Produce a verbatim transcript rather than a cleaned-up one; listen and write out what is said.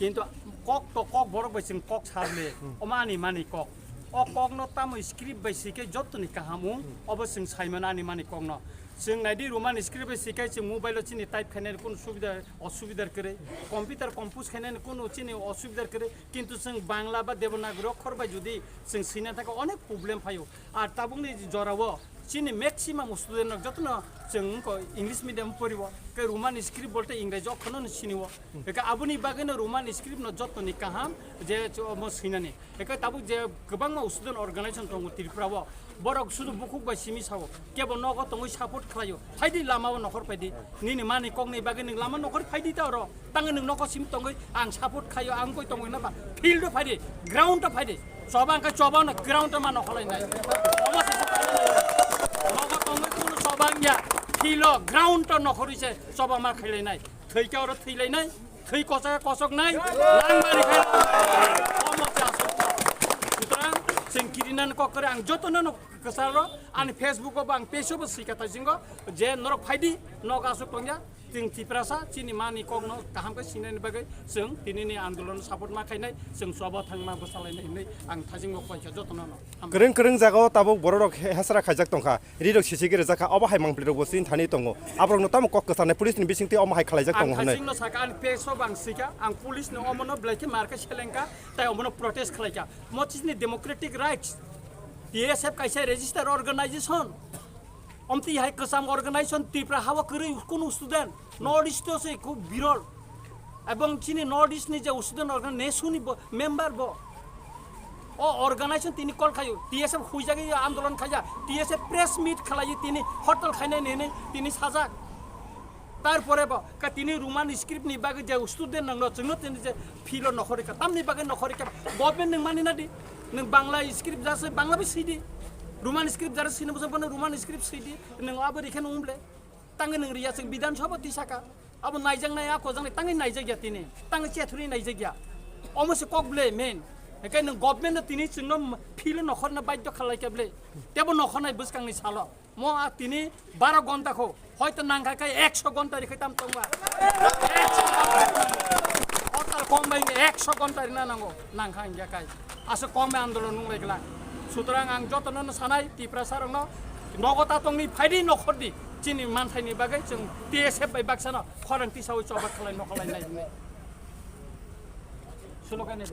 Kintu kok to kok borok bai chwng kok sarle, omo ani mani kok. O kokno tamo script bai sike jottoni kaham wng, obo chwng saimano ani mani kokno. Chwng naidi Roman script bai sike chwng mobile o chini type khainani kunu subida osubida kwrwi, computer compose khainani kunu chini osubida kwrwi, kintu chwng Bangla ba Devanagari okhor bai jodi chwng swina thangkha onek problem phaio. Ar tabukni jorao chini maximum student rok jotono chwng wngkha English medium poriwo, ke Roman script bolte Ingreji okhono siniwo. Eka aboni bagwino Roman script no jottoni kaham je omo swinani. Eka tabuk je kwbangma student organization tongo Tripura o, borok sudu bukhuk bai simi sao, kebo nogo tongwi support khlaio, phaidi lama o nokhor phaidi, nini mani kokni bagwi nwng lama nokhor phaidi ta oro. Tangwi nwng nogo simi tongwi ang support khaio, ang koi tongwi na ba field o phaidi, ground o phaidi, choba hwnkhe choba no ground o ma nokhorlainai. Omo se se khainai. Nogo tongwi kunu choba wngya, field o ground o nokhorwi se choba ma khailainai. Thwikhe oro thwilainai, thwi kochokhe kochoknai, langmani khe omo se aswk. Sutrang chwng kirinani kok kwrwi ang jotono no kwcharo ani Facebook o bo ang page o bo swika taisingo je norok phaidi nogo aswk tongya. Chwng Tiprasa chini mani kokno kaham khe sinani bagwi chwng tinini andolon support ma khainai, chwng choba thangma bwsalainai hinwi ang thaisingo koi kha jotono no. Kwrwng kwrwng jagao tabuk bororok he-, hesra khaijak tongkha, rirok sisigi rijak kha, obo hai mangpilirokbo chini thani tongo. Aborokno tamo kok kwcharnai police ni bisingtwi omo hai khwlaijak tongo hwnwi. Ang thaichingno sakha, ani page o bo ang swikha, ang police ni omono belai khe mar khe selengkha, tai omono protest khlaikha. Mo chini democratic rights, T S F kaisa register organization. Omtwi hai kwcham organization Tripura hao kwrwi kunu student, North East o se khub birol. Ebong chini North East ni je student organ-, nesu ni bo, member bo. O organization tini call khayo, T S F huijagwi andolon khaiya, T S F press meet khlaiwi tini hortal khainai hinwi tini sajak. Tarpore bo ka tini Roman script ni bagwi je student nangno chwngno tini je philo nokhorikha, tamni bagwi nokhorikha, government nwng mani nadi, nwng Bangla script jase Bangla bai swidi, Roman script jare swina bwsang bono Roman script swidi, nwng abo rikhe nwng ble. Tangwi nwng riya chwng Bidhan Sabha twi saka. Abo naijaknai, a kojaknai tangwi naijakya tini. Tangwi chethurwi naijakya. Omo se kok ble main. Hwnkhe nwng government no tini chwngno philo nokhorna baidhyo khlaikha ble. Tebo nokhornai bwskangni salo. Mo a tini baro gonta kho. Hoito nangkha khe ekso gonta rikhe tam tongba. Ekso gonta. Hotel kong bai ekso gonta rina nango. Nangkha hingya kai. Aswk kok bai andolon nunglai glak. Sutrang ang jotono no sanai, Tiprasa rokno nogo ta tongni phaidi nokhordi. Chini manthaini bagwi chwng T S F bai baksano khorang tisawi choba khlai nokholai nai hinwi. Sulokaini.